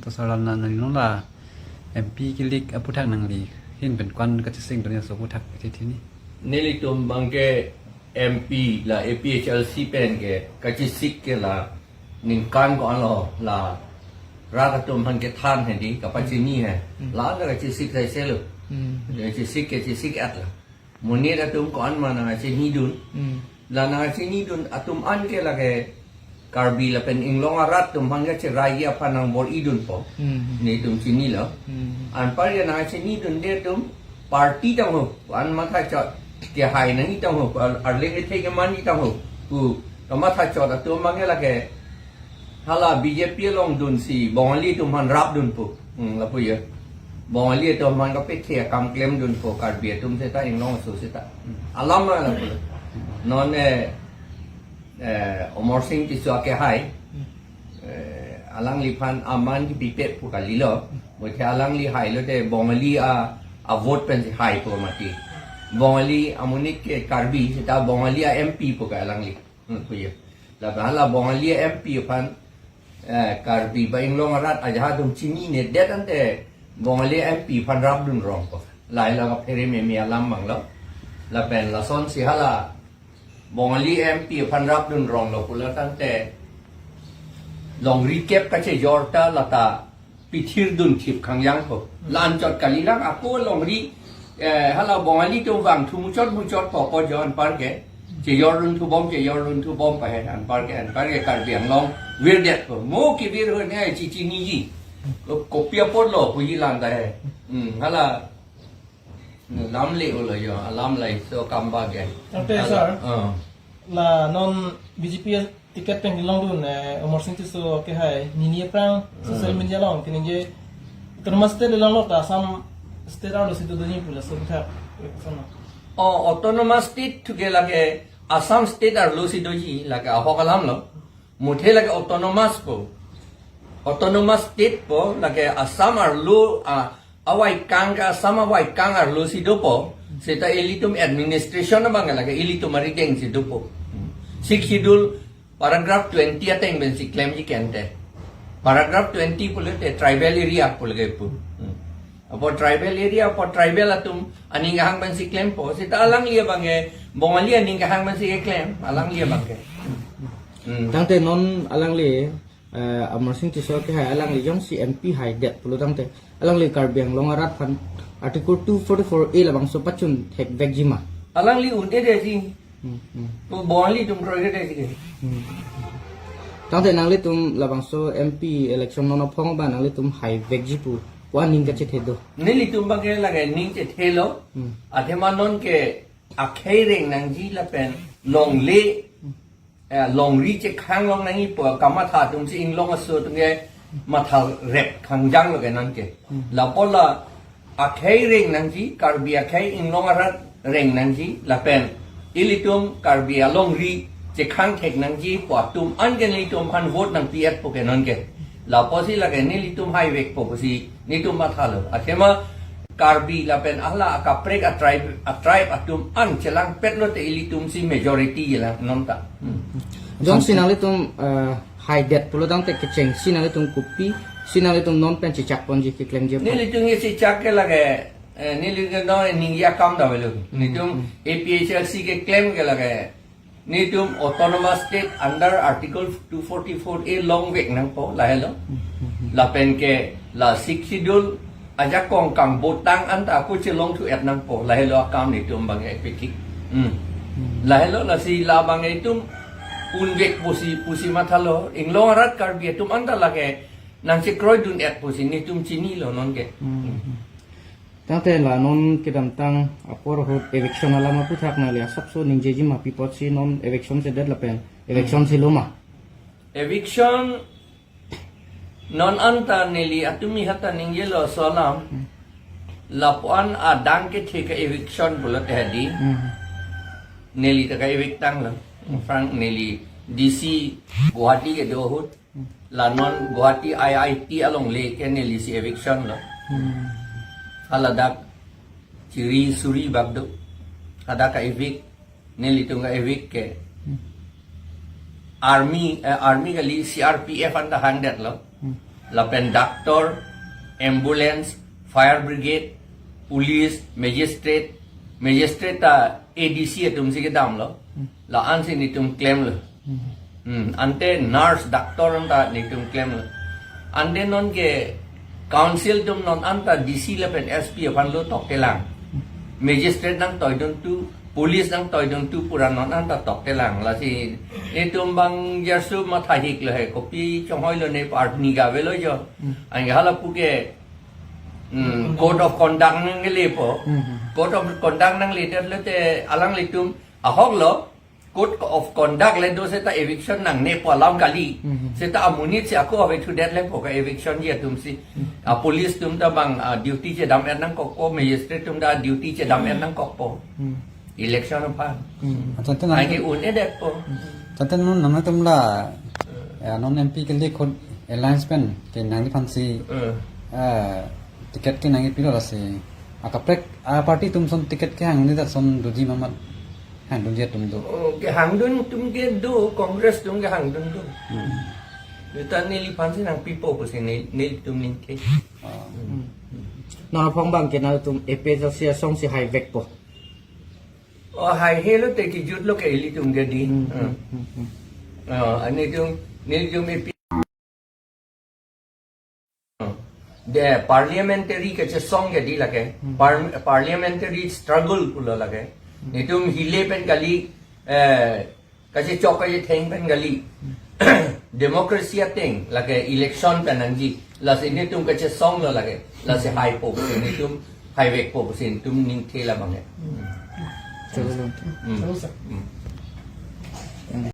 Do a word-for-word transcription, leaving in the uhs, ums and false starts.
To sir, la nangli non la M P kilik aputhak nangli hin pen ko-an kachesik dun ya, laso aputhak kachethini. Nelitum abangke M P la A P H L C pen ke kachesik ke la ningkan ko-an lo, la rat atum aphan kethan hedi, kapachini he. Hmm. La la kachesik saise lo. Hmm. Kachesik, kachesik-et la. Monit atum ko-an ma nangchinidun. Hmm. La nangchinidun atum an ke lake Karbi lapen Inglong arat atum aphan kacherai aphan nangbor-idunpo. Hmm. Netum chinilo. Hmm. Anpar ke nangchinidunde atum party tangho, ko-an mathachot, kehai nangji tangho, ar-, arleng kethe kemanji tangho pu kamathachot atum abangke lake hala B J P along dunsi Bongali atum aphan rapdunpo. Hmm, lapu ya. Bongali atum aphan kapekhe akam klemdunpo Karbi atum seta, Inglong aso seta. Hmm. Alam ma lapu. Non, eh, eh, Amarsing Tisso akehai. Hmm. Eh, alangliphan aman kipipet pu kalilo. Muthe alangli hailote Bongali a, a vote pensi haipo mati. Bongali amonit ke Karbi seta Bongali a M P pu ke alangli. Hmm, pu ya. Lapen hala Bongali a M P aphan, eh, Karbi ba Inglong arat ajahak atum chininedet ante Bongali a M P aphan rapdun rongpo. Lahelo kaphere meme alam abang lo. Lapen lasonsi hala Bongali M P aphan rapdun ronglo pulo tangte longri kep kachejor ta lata pithirdun thip khangjangpo. La anchot kalilang ako longri, eh, hala Bongali atum vangthu muchot muchotpo ko jo anpar ke. Chejordunthu bom, chejordunthu bom pa he anpar ke, anpar ke Karbi Anglong virdetpo. Mo kevir ho ne chichiniji. Ko-, kopi apotlo puji lanta he. Hmm, hala lam le-olo jo, alam laso kambak ke. Tangte, hala, sir. Ah. La non B J P ticket pen kelongdun, eh, Amarsing Tisso akehai nini aphrang social, hmm, media along keningje Autonomous State along lo ta Assam State arlosi doji pu laso aputhak. Eh, sana. Oh, Autonomous State thu ke lake Assam State arlosi doji, lake ahok alam lo. Muthe lake autonomous po. Autonomous state po, lake Assam arlo, a, avaikang ke Assam avaikang arlosi dopo. Seta ilitum administration abang lake ilitum arideng si dopo. Sixth Schedule paragraph twenty ateng pensi klemji kente. Paragraph twenty pulote tribal area pulo ke pu. Apot tribal area, apot tribal atum aning kehang pensi klempo. Seta alangli abangke Bongali aning kehang pensi keklem, alangli abangke. Hmm. Tangte non alangli, eh, Amarsing Tisso akehai alangli jongsi M P haidet pulo tangte alangli Karbi Anglong arat aphan Article two forty-four A labangso pachun thekvekji ma? Alangli un-edetji. Hmm, hmm. Bongali atum kroidetji ke. Hmm. Tangte nanglitum labangso M P election non aphong ba nanglitum haivekji pu ko-an ning kachethe do? Nelitum abangke lake ning chethelo. Hmm. Athema non ke akhei reng nangji lapen longle, eh, longri chekhang long nangji pu kamatha atumsi Inglong aso atum ke matha rep khangjanglo ke non ke. Hmm. Lapu la akhei reng nangji, Karbi akhei Inglong arat reng nangji, lapen ilitum Karbi alongri chekhang thek nangji pu atum an ke nelitum aphan vote nangpi-etpo ke non ke. Lapusi lake nelitum haivekpo pusi netum mathalo. Athema Karbi lapen hala akaprek a-tribe, a-tribe atum an chelangpetlote ilitumsi majority jelang non ta. Hmm. Jongsi nanglitum, eh, haidet pulo tangte kechengsi nanglitum kopisi nanglitum non pen chechakponji keklemji apot? Nelitum ke chechak ke lake, eh, nelitum ke non ningje akam ta avelo. Nelitum, hmm, A P H L C keklem ke lake netum Autonomous State under Article two forty-four A longvek nangpo, lahelo. Hmm, hmm, hmm. Lapen ke la Sixth Schedule ajakong kangbotang anta ako chelongthu-et nangpo, lahelo akam netum abangke piki. Hmm. Hmm. Lahelo lasi labang itum unvek pusi, pusi mathalo, Inglong arat Karbi atum anta lake nangchekroidun-et pusi netum chinilo non ke. Hmm. Hmm. Tangte la non kedamtang apor ahut eviction alam aputhak nangli asapso ningjeji ma, pi apotsi non eviction chedet lapen eviction, hmm, chelo ma? Eviction non anta neli atumi hata ningjelo laso alam. Hmm. Lapu-an adang kethe ka-eviction pulote hedi. Hmm. Neli ta ka-evict tanglo. Hmm. Aphrang neli D C Guwahati kedo ahut. Hmm. La non Guwahati I I T alongle ke nelisi eviction lo. Hmm. Haladak chiri suri bak do. Hadak ka-evict, nelitum ka-evict ke. Hmm. Army, eh, army kali, C R P F anta hangdetlo. Hmm. Lapen doctor, ambulance, fire brigade, police, magistrate, magistrate ta A D C atum si kedamlo. La-an si netum klemlo. Hmm, ante nurse, doctor anta netum klemlo. Ante non ke council atum non anta D C lapen S P aphan lo toktelang. Magistrate nangtoiduntu, police nangtoiduntu pura non anta toktelang. Lasi netum bang jarsu mathahiklo he, kopi chonghoilo ne pu, arni gavelo jo. Anke hala puke, hmm, code of conduct nangle po. Hmm. Code of conduct nangledetlo te alanglitum ahoklo, code of conduct le do seta eviction nangne pu alam kali. Mhm. Seta amonit si ako avethudet le po ka eviction ji atum si. A police atum ta bang, ah, duty chedam-et nangkokpo, magistrate atum ta duty chedam-et nangkokpo. Hmm. Election aphan. Hmm. Acha, te nang- Anke un-edet po. Tangte non nangtum la, ya, non M P kali khud alliance pen ke nangliphan si, Eh. eh, ticket ke nangkepilo lasi. Akaprek, a party atum ason ticket kehangdun ason doji ma mat, hangdunji atum do. Oh, kehangdun atum ke do, Congress atum kehangdun do. Hmm. Seta neliphan si nangpipo pusi nel-, nelitum ningke. Ah. Hmm. Non aphong bang ke nangtum A P H L C asong si haivekpo. Oh, haihelo te kejutlo ke ilitum ke di. Hmm, Hmm. hmm, hmm, hmm. Oh, netum, netum A P De parliamentary kachesong ke di lake, Hmm. par-, parliamentary struggle pulo lake. Hmm. Netum hile pen kali, eh, kachechok kachetheng pen kali. Hmm. Democracy ateng lake election pen nangji. Lasi netum kachesonglo lake. Lasi Hmm. haipo pusi netum, haivekpo pusi netum ningthe labang ke. Hmm. Chalo, chalo. Hmm. Chalo, sir. Hmm.